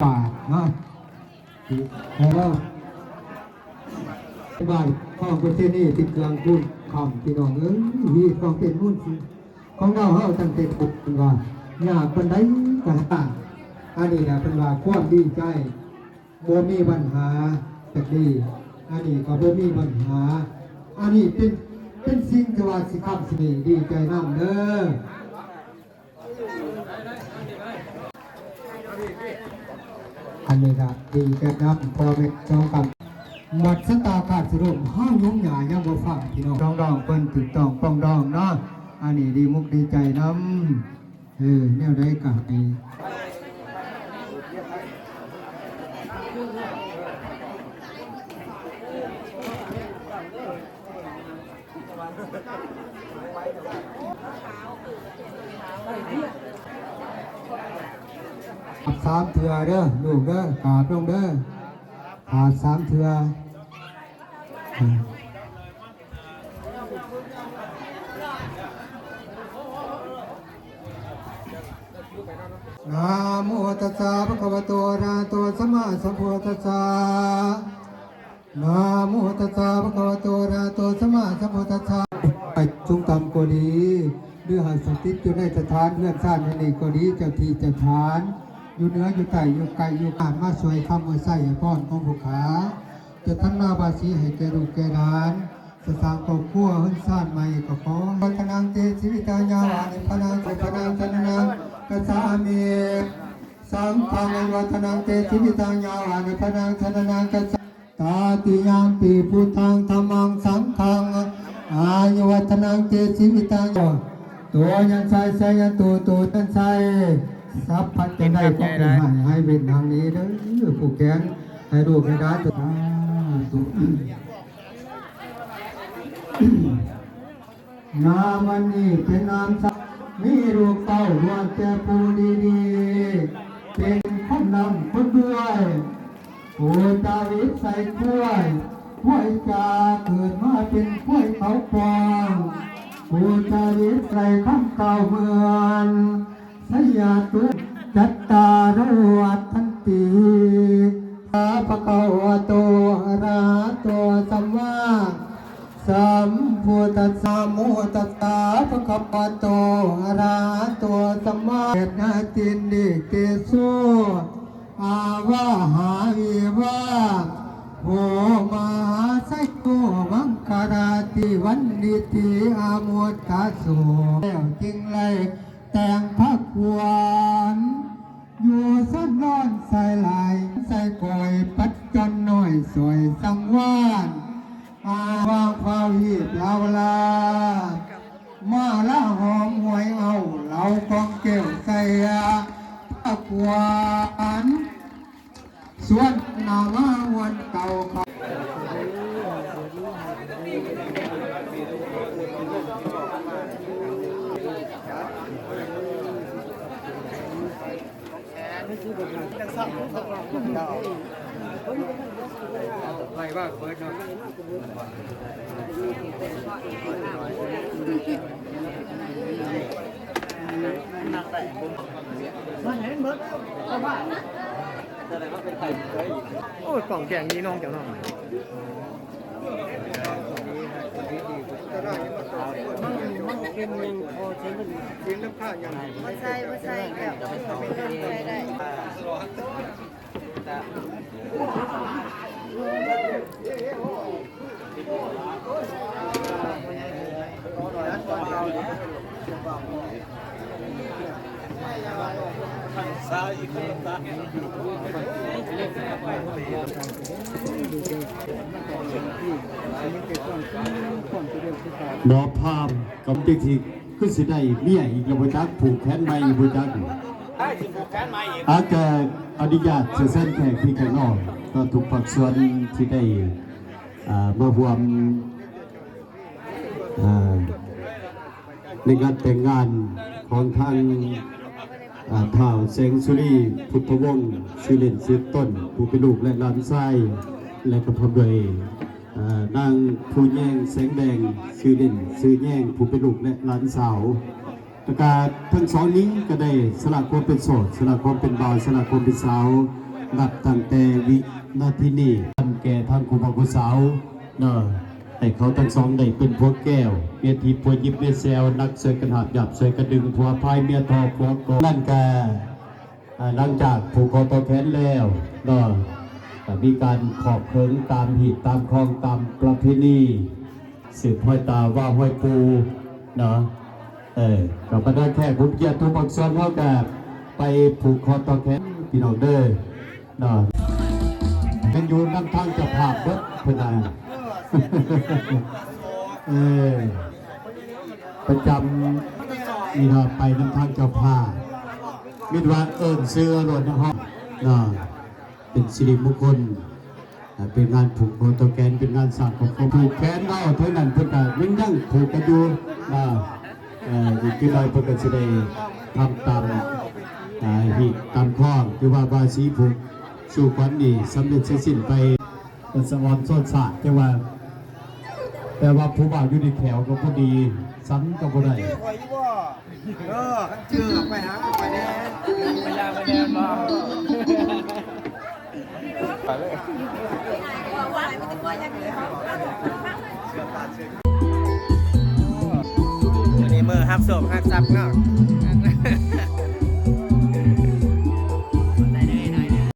ບາດເນາະ ແລ້ວບາດຂອງປະເທດນີ້ເປັນເຄື່ອງຄູນຄຳ ພີ່ນ້ອງເອີຍ ຊີວິດຂອງເປັນມູນຂອງລາວເຮົາຕັ້ງແຕ່ພຸ້ນວ່າ ຍາກປານໃດກໍຫາ ອັນນີ້ແຫຼະເພິ່ນວ່າຄວາມດີໃຈ ບໍ່ມີບັນຫາຈັກດີ ອັນນີ້ກໍບໍ່ມີບັນຫາ ອັນນີ້ເປັນ ເປັນສິ່ງທີ່ວ່າຊິຄ້ຳຊິມີ ດີໃຈນຳເດີ. ອັນນີ້ກະດີໃຈນຳພໍ່ແມ່ສອງຄຳ ໝົດຊະຕາຂາດສະຫຼຸບ ເຮົາຍຸງຫຍ້າຍັງບໍ່ຟັງ ພີ່ນ້ອງ ດອງໆ ເພິ່ນຖືກຕ້ອງປອງດອງເນາະ ອັນນີ້ດີມຸກດີໃຈນຳ. ເອີ ແນວໃດກະໃຫ້ ສາມເທື່ອເດີລູກເດີ ກາບລົງເດີ ກາບສາມເທື່ອ. ນະໂມຕັດສະ ພະຄະວະໂຕ ອະລະຫະໂຕ ສຳມາສຳພຸດທັດສະ ນະໂມຕັດສະ ພະຄະວະໂຕ ອະລະຫະໂຕ ສຳມາສຳພຸດທັດສະ ໄປສູງຕ່ຳກໍດີ ຫຼືຫາກສະຖິດຢູ່ໃນສະຖານເຮືອນຊານແຫ່ງນີ້ກໍດີ ເຈົ້າທີ່ເຈົ້າທານ ຢູ່ເໜືອຢູ່ໃຕ້ ຢູ່ໃກ້ຢູ່ການ ມາຊ່ວຍຄ້ຳອວຍໄຊໃຫ້ພອນຂອງຜູ້ຂ້າ ຈະທັນນາວາສີໃຫ້ແກ່ລູກແກ່ຫຼານ ຈະສ້າງຄອບຄົວເຮືອນຊານໃໝ່ກໍຂໍ ວັດທະນັງ ເຕ ຊີວິຕັງ ຍາວາ ນິບພານັງ ໂສພານັງ ສະຣະນັງ ກັດສາມິ ສັງຄັງ ອາຍຸ ວັດທະນັງ ເຕ ຊີວິຕັງ ຍາວາ ນິບພານັງ ສະຣະນັງ ກັດສາ ຕະຕິຍຳປີ ພຸດທັງ ທຳມັງ ສັງຄັງ ອາຍຸ ວັດທະນັງ ເຕ ຊີວິຕັງ ໂຕ ຍັນໄຊ ໄຊຍັນໂຕ ໂຕ ຍັນໄຊ ສັບພັດ ຈະໄດ້ຄວາມເປັນໃຫ້ ໃຫ້ເວັນທາງນີ້ເດີ ຜູ້ແຂນ ໃຫ້ລູກໃຫ້ຫຼານ ສາທຸ. ນາມອັນນີ້ເປັນນາມສັກ ມີລູກເຕົ້າລ້ວນແຕ່ຜູ້ດີໆ ເປັນຄົນລ່ຳຄົນລວຍ ຜູ້ຈາວິດໃສ່ຄວາຍ ຄວາຍຈາເກີດມາເປັນຄວາຍເຂົາປອງ ຜູ້ຈາວິດໃສ່ຄຳກ່າວເໝືອນ ໄຊຍະຕຸ ຈັດຕາໂລ ວັດທັນຕິ ພະຄະວະໂຕ ອະລະຫະໂຕ ສຳມາສຳພຸດທັດສະ ນະໂມຕັດສະ ພະຄະວະໂຕ ອະລະຫະໂຕ ສຳມາ ເດຊະນາຕິນນິເຕໂຊ ອາວາຫາວິວາ ໂຫມະຫາໄຊໂຕ ມັງຄະລາຕິວັນນິຕິອາມຸດຕະໂສ ແລ້ວຈຶ່ງໄດ້ ແຕ່ງພະຄວັນ ຢູ່ສັນດອນສາຍຫຼາຍ ໃສ່ກ້ອຍປັດຈອນນ້ອຍ ຊ່ອຍສັງວານ ອາ ວາງພາວຮີບລາວລາ ມາລາຫອມຫວຍເອົາ ເຫຼົ້າກອງແກ້ວໃສ່ພະຄວັນ ສ່ວນໜ້າມາມ່ວນເກົ່າເຂົາ ໄປວ່າເປີດເນາະ. ໂອ້ຍ ກ້ອງແກ້ງນີ້ນ້ອງເຈົ້ານ້ອງ ມັນ ມັນເປັນຫຍັງພໍໃຊ້ມັນ ບໍ່ໃສ່ ບໍ່ໃສ່ແລ້ວ ໃສ່ໄດ້. ໝໍພາມ ກຳຕິກ ຄືຊິໄດ້ເມຍອີກແລ້ວບໍ່ຈັກ ຜູກແຂນໃໝ່ບໍ່ຈັກ ອາກະອະນຸຍາດເຊີນແຂກພີ່ແຂກນ້ອງ ກໍທຸກພາກສ່ວນທີ່ໄດ້ ອ່າ ມາຮ່ວມ ອ່າ ໃນງານແຕ່ງງານຂອງທາງ ອ່າ ທ້າວແສງສຸລີ ພຸດທະວົງ ຊື່ຫຼິ້ນຊື່ຕົ້ນ ຜູ້ເປັນລູກ ແລະ ຫຼານຊາຍ ແລະ ກໍພ້ອມດ້ວຍ ອ່າ ນາງພູແຍງ ແສງແດງ ຊື່ຫຼິ້ນຊື່ແຍງ ຜູ້ເປັນລູກ ແລະ ຫຼານສາວ ແລ້ວກະທັງສອງນີ້ກໍໄດ້ສະຫຼະຄວາມເປັນໂສດ ສະຫຼະຄວາມເປັນບ່າວ ສະຫຼະຄວາມເປັນສາວ ນັບຕັ້ງແຕ່ວິນາທີນີ້ ແກ່ທາງຄູ່ບ່າວຄູ່ສາວເນາະ ໃຫ້ເຂົາທັງສອງໄດ້ເປັນຜົວແກ້ວ ເມຍທິບຜົວຢິບເມຍແຊວ ນັກຊ່ວຍກັນຫາບຫຍາບ ຊ່ວຍກັນດຶງ ຜົວພາຍເມຍທໍ້ ຜົວກໍ ນັ້ນກະ ອ່າ ຫຼັງຈາກຜູກຄໍຕໍ່ແຂນແລ້ວເນາະ ກະມີການຂອບເຂີງຕາມຮີດຕາມຄອງຕາມປະເພນີ ສືບຮອຍຕາວ່າຮອຍປູ່ເນາະ ເອີ ກະບັນດາແຂກຜູ້ມີກຽດທຸກພາກສ່ວນ ເຮົາກະໄປຜູກຄໍຕໍ່ແຂນພີ່ນ້ອງເດີເນາະ ແມ່ນຢູ່ນຳທາງເຈົ້າພາບເບິດເພິ່ນວ່າ ເອີ ປະຈຳນີ້ເນາະ ໄປນຳທາງເຈົ້າພາບ ມີແຕ່ວ່າເອີ້ນຊື່ໂລດເນາະ ເນາະ ເປັນສິລິມຸງຄຸນ ອ່າ ເປັນງານຜູກຄໍຕໍ່ແຂນ ເປັນງານສ້າງຄອບຄົວ ຜູກແຂນເນາະ ເທົ່ານັ້ນເພິ່ນກະຍັງ ຍັງຜູກກັນຢູ່ເນາະ ເອີ ອີກຈັກໜ້ອຍເພິ່ນກະຊິໄດ້ທຳຕາມ ອ່າ ຮີດຕາມຄອງ ຄືວ່າບາສີຜູກສູ່ຂວັນນີ້ສຳເລັດເສັດສິ້ນໄປ ເພິ່ນສະອອນຊອນຊາດ ແຕ່ວ່າ ແຕ່ວ່າຜູ້ບ່າວຢູ່ໃນແຂວກໍບໍ່ດີ ສັນກໍບໍ່ໄດ້ ເອີ ຄັນຈື່ໄປຫາໄປແດ່ ໄປແດ່ບໍ່ ໄປເລີຍ ມື້ນີ້ມື້ຮັບໂຊກຮັບຊັບເນາະ.